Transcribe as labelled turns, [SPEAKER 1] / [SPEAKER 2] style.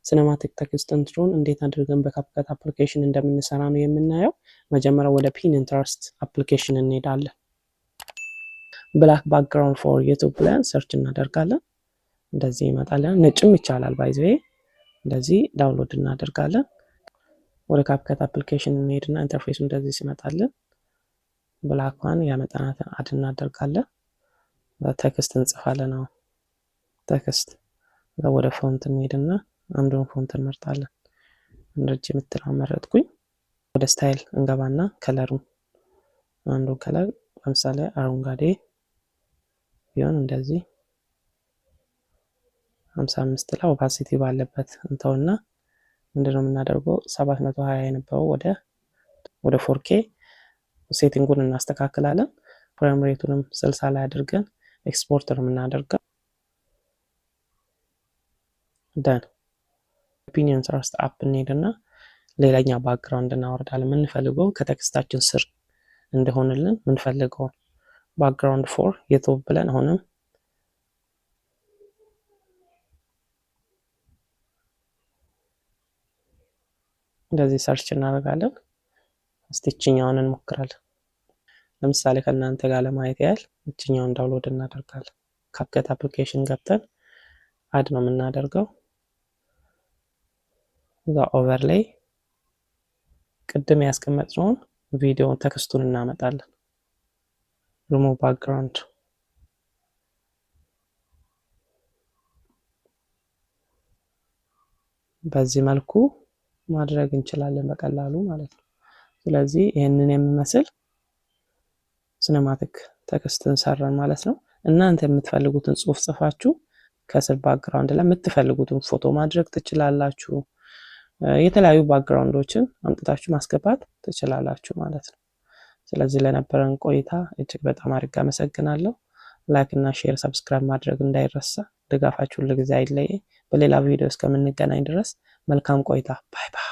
[SPEAKER 1] Cinematic text intro ን እንዴት አድርገን በ CapCut application እንደምንሰራ ነው የምናየው። መጀመሪያ ወደ Pinterest application እንሄዳለን። Black background for YouTube ብለን search እናደርጋለን። እንደዚህ ይመጣለን። ነጭም ይቻላል by the way። እንደዚህ download እናደርጋለን። ወደ CapCut application እንሄድና interface ኡ እንደዚህ ሲመጣልን black ኳን ያመጣናትን add እናደርጋለን። Text እንጽፋለን። አሁን text ወደ font እንሄድና አንዱን font እንመርጣለን። እንደዚህ የምትለው መረጥኩኝ። ወደ style እንገባና color ኡ አንዱን color ለምሳሌ አረንጓዴ ቢሆን እንደዚህ 55 ላይ opacity ባለበት እንተውና ምንድነው የምናደርገው 720 የነበረው ወደ 4K setting ኡን እናስተካክላለን። Frame rate ኡንም 60 ላይ አድርገን ኤክስፖርት ነው የምናደርገው። Done Pinterest app እንሄድና ሌላኛ background እናወርዳለን። የምንፈልገው ከ text ኣችን ስር እንደሆንልን የምንፈልገውን background for YouTube ብለን አሁንም እንደዚህ search እናደርጋለን። እስቲ እችኛውን እንሞክራለን። ለምሳሌ ከእናንተ ጋር ለማየት ያህል እችኛውን download እናደርጋለን። CapCut application ገብተን add ነው የምናደርገው። እዛ overlay ቅድም ያስቀመጥነውን ቪዲዮን text ኡን እናመጣለን። ሪሙቭ ባክግራውንድ በዚህ መልኩ ማድረግ እንችላለን በቀላሉ ማለት ነው። ስለዚህ ይህንን የሚመስል cinematic text ን ሰራን ማለት ነው። እናንተ የምትፈልጉትን ጽሁፍ ጽፋችሁ ከስር background ላይ የምትፈልጉትን ፎቶ ማድረግ ትችላላችሁ። የተለያዩ background ኦችን አምጥታችሁ ማስገባት ትችላላችሁ ማለት ነው። ስለዚህ ለነበረን ቆይታ እጅግ በጣም አድርጌ አመሰግናለሁ። Like እና share፣ subscribe ማድረግ እንዳይረሳ። ድጋፋችሁ ሁልጊዜ አይለየኝ። በሌላ ቪዲዮ እስከምንገናኝ ድረስ መልካም ቆይታ። Bye bye።